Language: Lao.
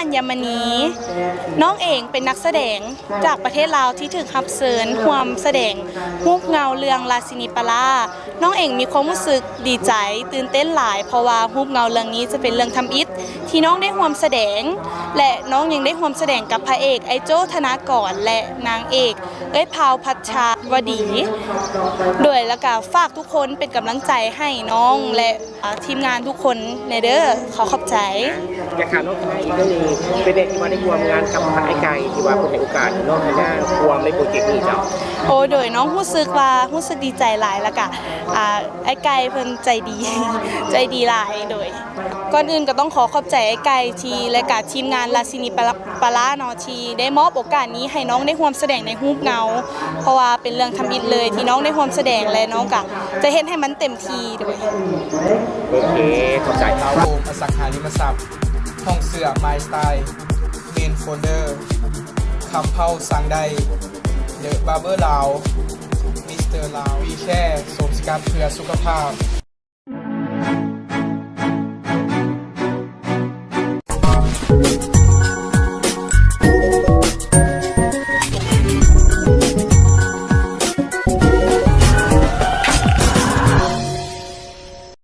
ອັນຍາມະນີ. ນ້ອງເອງເປັນນັກສະແດງຈາກປະເທດລາວທີ່ຖືກຮັບເຊີນຮ່ວມສະແດງຮູບເງົາເລື່ອງລາຊິນີປາລາ. ນ້ອງເອງມີຄວາມຮູ້ສຶກດີໃຈ, ຕື່ນເຕັ້ນຫຼາຍ, ເພາະວ່າຮູບເງົາເລື່ອງນີ້ຈະເປັນເລື່ອງທຳອິດທີ່ນ້ອງໄດ້ຮ່ວມສະແດງ ແລະ ນ້ອງຍັງໄດ້ຮ່ວມສະແດງກັບພະເອກ ອ້າຍໂຈ້ ທະນາກອນ ແລະ ນາງເອກ ເອື້ອຍພາວ ພັດຊາວະດີ ໂດຍ ແລ້ວກະຝາກທຸກຄົນເປັນກຳລັງໃຈໃຫ້ນ້ອງ ແລະ ອາ ທີມງານທຸກຄົນແດ່ເດີ. ຂໍຂອບໃຈ. ຢາກຖາມນ້ອງອີກເລື່ອງໜຶ່ງ ເປັນແນວທີ່ວ່າໄດ້ຮ່ວມງານກັບອ້າຍໄກ່ ທີ່ວ່າເພິ່ນໃຫ້ໂອກາດນ້ອງໃນນາມຮ່ວມໃນໂປຣເຈັກນີ້ເຈົ້າ? ໂອ ໂດຍ ນ້ອງຮູ້ສຶກວ່າ ຮູ້ສຶກດີໃຈຫຼາຍ ແລ້ວກະ ອາ ອ້າຍໄກ່ເພິ່ນໃຈດີ ໃຈດີຫຼາຍ ໂດຍ. ກ່ອນອື່ນກໍຕ້ອງຂໍຂອບໃຈອ້າຍໄກ່ທີ່ ແລະກະທີມງານລາຊິນີປາລາ ປາລາເນາະ ທີ່ໄດ້ມອບໂອກາດນີ້ໃຫ້ນ້ອງໄດ້ຮ່ວມສະແດງໃນຮູບເງົາ ເພາະວ່າເປັນເລື່ອງທຳອິດເລີຍທີ່ນ້ອງໄດ້ຮ່ວມສະແດງ ແລະ ນ້ອງກະຈະເຮັດໃຫ້ມັນເຕັມທີ່ໂດຍ. ໂອເຄ ຂອບໃຈ. ໂຮມອະສັງຫາລິມະຊັບ ຫ້ອງເສື້ອ My Style, Men Folder, ຄຳເຜົ່າ ສັ່ງໄດ້, The Barber ລາວ, Mister ລາວ, We Care ໂສມສະກັດເພື່ອສຸຂະພາບ,